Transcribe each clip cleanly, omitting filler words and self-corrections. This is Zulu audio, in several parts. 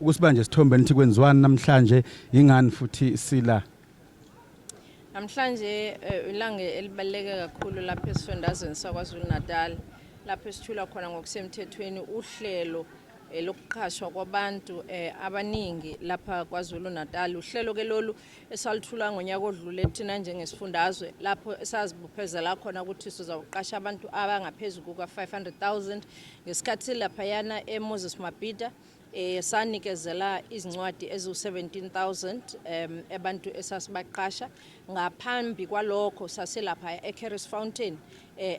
Ukusibanje sithombeni ukuthi kwenziwani namhlanje, ingani futhi sila. Namhlanje ilanga elibaluleke kakhulu lapha esifundazweni saKwaZulu Natal, lapho esithula khona ngokusemthethweni uhlelo lokuqashwa kwabantu abaningi lapha KwaZulu Natal. Uhlelo ke lolu esaluthula ngonyaka odlule thina njengesifundazwe, lapho esazibophezela khona ukuthi sizawuqasha abantu abangaphezulu kuka-500,000. Ngesikhathi laphayana eMoses Mabhida, sanikezela izincwadi eziwu-17,000 abantu esasibaqasha. Ngaphambi kwalokho saselapha eCurries Fountain,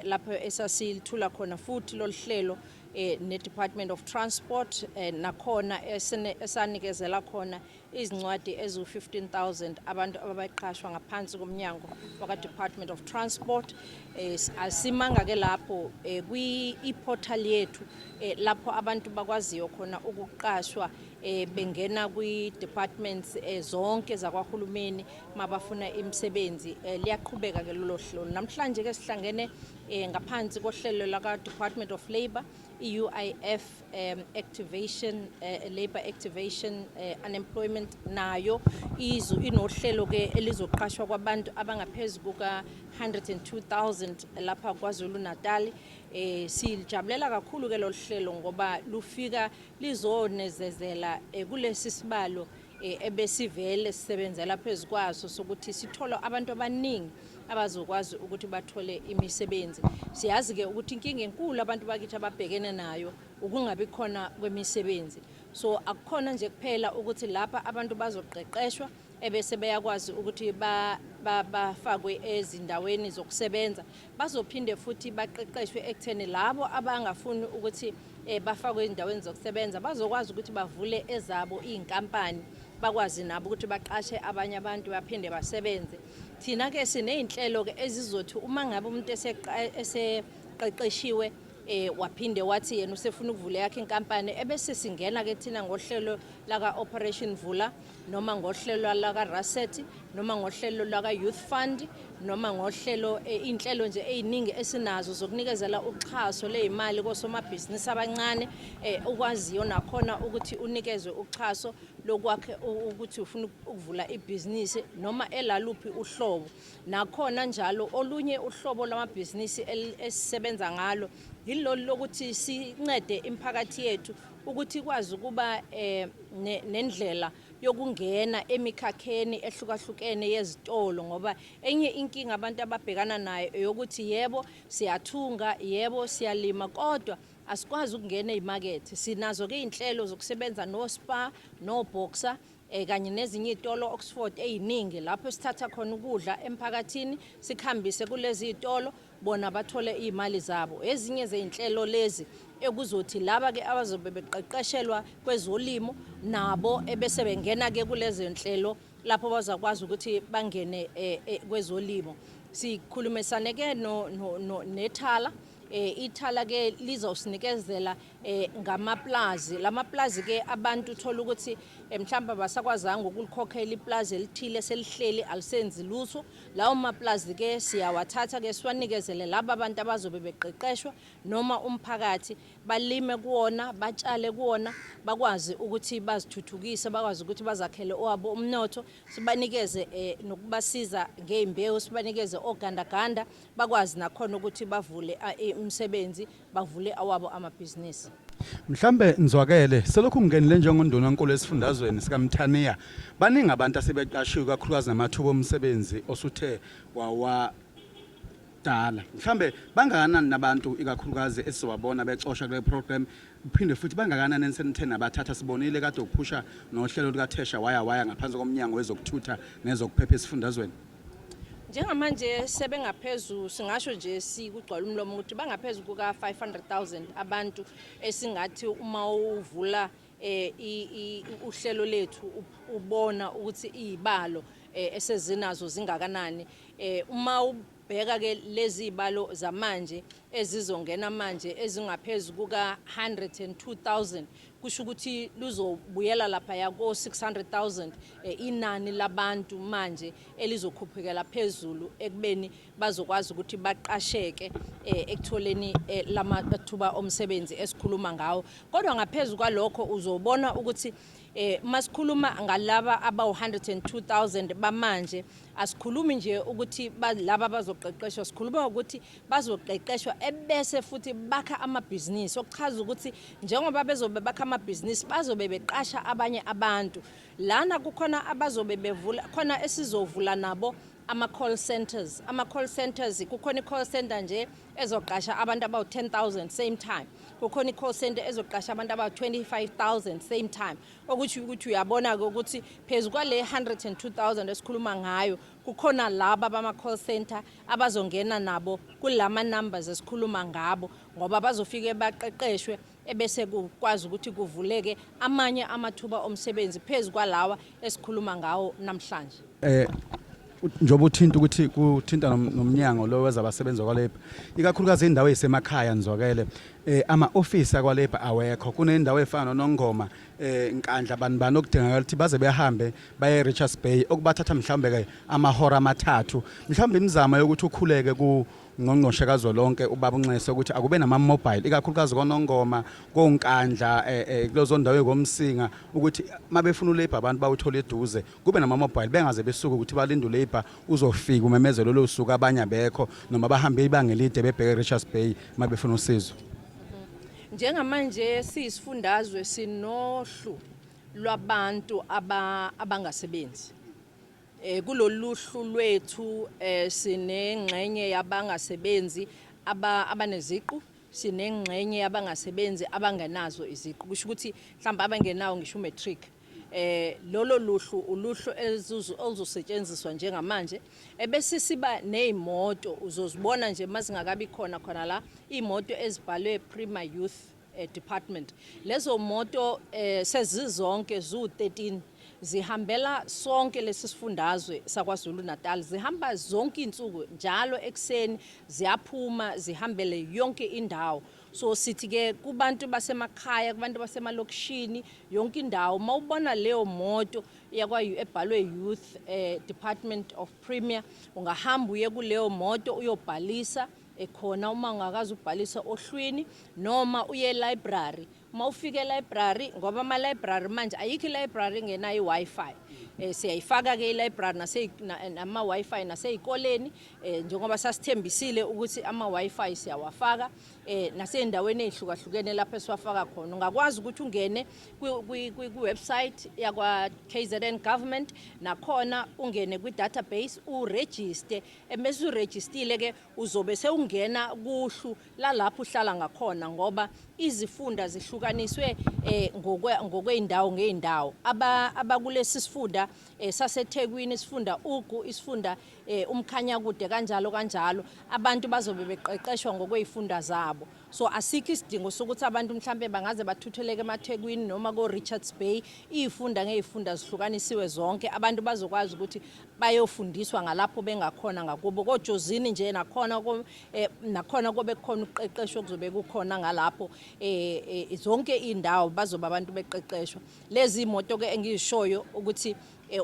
lapho esasilithula khona futhi lolu hlelo ne-Department of Transport, nakhona esanikezela khona izincwadi eziwu-15,000 abantu ababaqashwa ngaphansi komnyango waka-Department of Transport. Asimanga ke lapho, kwi-portal yethu, lapho abantu bakwaziyo khona ukuqashwa, bengena kwi-departments zonke zakwahulumeni mabafuna imisebenzi. Liyaqhubeka ke lolo hlelo. Namhlanje ke sihlangene ngaphansi kohlelo laka Department of Labour, i-UIF activation, labor activation, unemployment nayo izo inohlelo ke elizoqashwa kwabantu abangaphezulu kuka 102,000 lapha KwaZulu Natal. Sijabulela kakhulu ke lolu hlelo ngoba lufika lizonezezela kulesi sibalo ebesivele sisebenzela phezu kwaso sokuthi sithole abantu abaningi abazokwazi ukuthi bathole imisebenzi. Siyazi ke ukuthi inkinga enkulu abantu bakithi ababhekene nayo ukungabi khona kwemisebenzi. So akukhona nje kuphela ukuthi lapha abantu bazoqeqeshwa ebese beyakwazi ukuthi bafakwe ezindaweni zokusebenza, bazophinde futhi baqeqeshwe ekutheni labo abangafuni ukuthi bafakwe ezindaweni zokusebenza bazokwazi ukuthi bavule ezabo iy'nkampani, bakwazi nabo ukuthi baqashe abanye abantu baphinde basebenze. Thina ke siney'nhlelo ke ezizothi uma ngabe umuntu eseqeqeshiwe, waphinde wathi yena usefuna ukuvula yakhe inkampani, ebese singena ke thina ngohlelo laka Operation Vula, noma ngohlelo laka Raset, noma ngohlelo laka Youth Fund, noma ngohlelo inhlelo nje eziningi esinazo zokunikezela uxhaso lezimali kosomabhizinisi abancane, ukwaziyo nakhona ukuthi unikezwe uxhaso lokwakhe ukuthi ufuna ukuvula ibhizinisi noma elaluphi uhlobo. Nakhona njalo olunye uhlobo lwamabhizinisi esisebenza ngalo yilolu lokuthi sincede imiphakathi yethu ukuthi ikwazi ukuba nendlela yokungena emikhakheni ehlukahlukene yezitolo, ngoba enye inkinga abantu ababhekana nayo eyokuthi yebo siyathunga, yebo siyalima, kodwa asikwazi ukungena ezimakethe. Sinazo ke inhlelo zokusebenza no Spar, no Boxer, kanye nezinye izitolo Oxford eziningi, lapho sithatha khona ukudla emphakathini sikhambise kulezi zitolo, bona bathole izimali zabo. Ezinye zezinhlelo lezi ekuzothi laba ke abazobe beqeqeshelwa kwezolimo nabo ebese bengena ke kulezi nhlelo lapho bazakwazi ukuthi bangene kwezolimo. Sikhulumisane ke no, no, no nethala. Ithala ke lizosinikezela ngamaplazi. Lamaplazi ke abantu uthola ukuthi mhlawumbe abasakwazanga ukulikhokhela iplazi elithile, selihleli alisenzi lutho. Lawo maplazi ke siyawathatha ke siwanikezele laba abantu abazobe beqeqeshwa noma umphakathi, balime kuwona, batshale kuwona, bakwazi ukuthi bazithuthukise, bakwazi ukuthi bazakhele owabo umnotho. Sibanikeze nokubasiza ngey'mbewu, sibanikeze ogandaganda, bakwazi nakhona ukuthi bavule imisebenzi, bavule awabo amabhizinisi. Mhlambe nizwakele selokhu ngingenile njengondunankulu esifundazweni sikaMthaniya, baningi abantu asebeqashiwe, kakhulukazi namathuba omsebenzi osuthe wawadala. Mhlambe bangakanani nabantu ikakhulukazi esizobabona becosha kule program, kuphinde futhi bangakanani enisenithe nabathatha? Sibonile kade uphusha nohlelo lukaThesha waya waya ngaphansi komnyango wezokuthutha nezokuphepha esifundazweni. Njengamanje sebengaphezu, singasho nje sikugcwala umlomo ukuthi bangaphezu kuka 500,000 abantu esingathi uma uvula uhlelo lethu ubona ukuthi izibalo esezinazo zingakanani. Uma ubheka ke lezi zibalo zamanje, ezizongena manje ezingaphezu kuka 102,000, kusho ukuthi luzobuyela lapha yako 600,000 inani labantu manje elizokhuphukela phezulu ekubeni bazokwazi ukuthi baqasheke ekutholeni lamathuba omsebenzi esikhuluma ngawo. Kodwa ngaphezulu kwalokho uzobona ukuthi masikhuluma ngalaba abawu-102,000 bamanje, asikhulumi nje ukuthi laba bazoqeqeshwa, sikhuluma ukuthi bazoqeqeshwa ebese futhi bakha amabhizinisi, okuchaza ukuthi njengoba bezobe bakha amabhizinisi bazobe beqasha abanye abantu. Lana kukhona abazobe bevula khona, esizovula nabo ama-call centers. Ama-call centers, kukhona i-call center nje ezoqasha abantu abawu-10,000 same time, kukhona i-call center ezoqasha abantu abawu-25,000 same time, okuthi ukuthi uyabona-ke ukuthi phezu kwale 102,000 esikhuluma ngayo kukhona laba bama-call center abazongena nabo kulama numbers esikhuluma ngabo, ngoba bazofike baqeqeshwe ebese kukwazi ukuthi kuvuleke amanye amathuba omsebenzi phezu kwalawa esikhuluma ngawo namhlanje. Njengoba uthinta ukuthi kuthinta nomnyango lo wezabasebenzi wakwa-labour, ikakhulukazi indawo ey'semakhaya, Nzwakele, ama-ofisi akwa-labour awekho. Kunendawo ey'fana noNongoma, Nkandla, bani bani, okudingakala ukuthi baze behambe baye e-Richards Bay, okubathatha mhlawumbe-ke amahora amathathu. Mhlawumbe imizamo yokuthi ukhuleke kungqongqoshe kazwelonke ubaba uNxese ukuthi akube nama-mobile, ikakhulukazi koNongoma, koNkandla, kulezo ndawo ey'koMsinga, ukuthi uma befuna u-labour abantu bawuthole eduze, kube nama-mobile, bengaze besuke ukuthi balinde u-labour uzofika umemezelo lolu suku abanye abekho, noma bahambe ibanga elide bebheke e-Richards Bay uma befuna usizo. Njengamanje siyisifundazwe sinohlu lwabantu abangasebenzi. Kulolu hlu lwethu sinengxenye yabangasebenzi abaneziqu, sinengxenye yabangasebenzi abangenazo iziqu, kusho ukuthi mhlawumbe abangenawo ngisho umatric. Lolo luhlu uluhlu oluzosetshenziswa njengamanje, ebese siba nezimoto uzozibona nje mazingakabi khona khona la, imoto ezibhalwe Premier Youth Department. Lezo moto sezizonke zu-13 zihambela sonke lesi sifundazwe saKwaZulu Natal, zihamba zonke insuku njalo ekuseni ziyaphuma zihambele yonke indawo. So sithi ke kubantu basemakhaya, kubantu basemalokishini, yonke indawo, mawubona leyo moto yakwa ebhalwe Youth Department of Premier, ungahamba uye kuleyo moto uyobhalisa ekhona uma ungakazi ubhalisa ohlwini, noma uye library. Uma ufika e-library, ngoba ama-library manje ayikho i-library engenayo i-Wi-Fi, siyayifaka ke i-library nama-Wi-Fi nasey'koleni, njengoba sasithembisile ukuthi ama-Wi-Fi siyawafaka nasey'ndaweni ey'hlukahlukene lapho esiwafaka khona. Ungakwazi ukuthi ungene kwi-website yakwa KZN government, nakhona ungene kwi-database uregister, ebese urejistile ke uzobe sewungena kuhlu lalapho uhlala ngakhona, ngoba izifunda zihlukaniswe ngokweindawo ngeindawo. Abakulesi sifunda saseThekwini, isifunda Ugu, isifunda uMkhanyakude, kanjalo kanjalo, abantu bazobe beqeqeshwa ngokwezifunda zabo. So asikho isidingo sokuthi abantu mhlambe bangaze bathutheleke emaThekwini noma ko Richards Bay. Izifunda ngezifunda zihlukanisiwe zonke, abantu bazokwazi ukuthi bayofundiswa ngalapho bengakhona ngakubo. KoJozini nje nakhona nakhona kobe kukhona ukuqeqeshwa kuzobe kukhona ngalapho, zonke indawo bazoba abantu beqeqeshwa. Lezi imoto ke engizishoyo ukuthi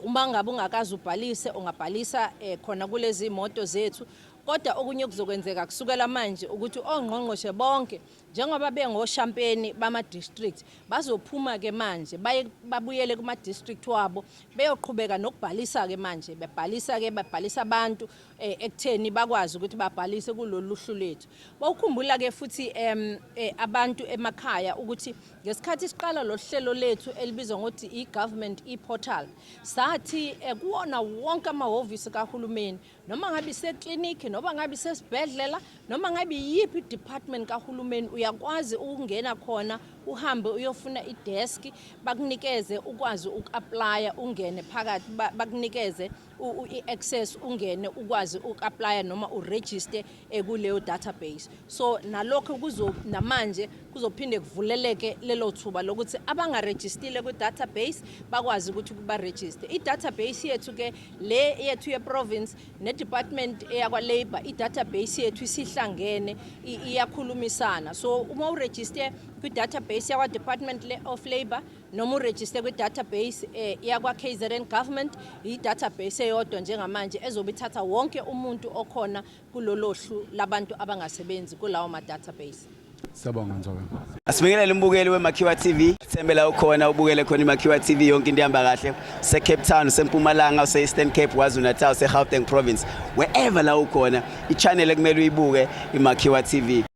uma ngabe ungakaze ubhalise, ungabhalisa khona kulezi imoto zethu. Kodwa okunye kuzokwenzeka kusukela manje ukuthi ongqongqoshe bonke, njengoba bengoshampeni bama-district, bazophuma ke manje baye babuyele kuma-district wabo beyoqhubeka nokubhalisa ke manje, bebhalisa ke, babhalisa abantu ekutheni bakwazi ukuthi babhalise kulolu hlu lethu. Bawukhumbula ke futhi abantu emakhaya ukuthi ngesikhathi siqala lo hlelo lethu elibizwa ngokuthi i-government e-portal, sathi kuwona wonke amahhovisi kahulumeni, noma ngabe isekliniki, noma ngabe isesibhedlela, noma ngabe iyiphi department kahulumeni, uyakwazi ukungena khona. Uhambe uyofuna i-desk, bakunikeze ukwazi uku-applya, ungene phakathi, bakunikeze i-access, ungene ukwazi uku-applya noma uregister kuleyo database. So nalokho kuzo namanje kuzophinde kuvuleleke lelo thuba lokuthi abangarejistile kwi-database bakwazi ukuthi baregister. I-database yethu ke le yethu ye-province ne-department eyakwa-labour, i-database yethu isihlangene, iyakhulumisana. So uma uregister kwi-database yakwa-Department of Labour noma uregister kwi-database yakwa-KZN government, i-database eyodwa njengamanje ezobe ithatha wonke umuntu okhona kulolo hlu labantu abangasebenzi kulawo ma-database. Siyabonga, Nzwakele. Asibingelele umbukeli weMakhiwa TV. Thembe la ukhona ubukele khona iMakhiwa TV, yonke into ihamba kahle. Se Cape Town, seMpumalanga, se Eastern Cape, KwaZulu Natal, se Gauteng province. Wherever la ukhona, i-channel ekumele uyibuke iMakhiwa TV.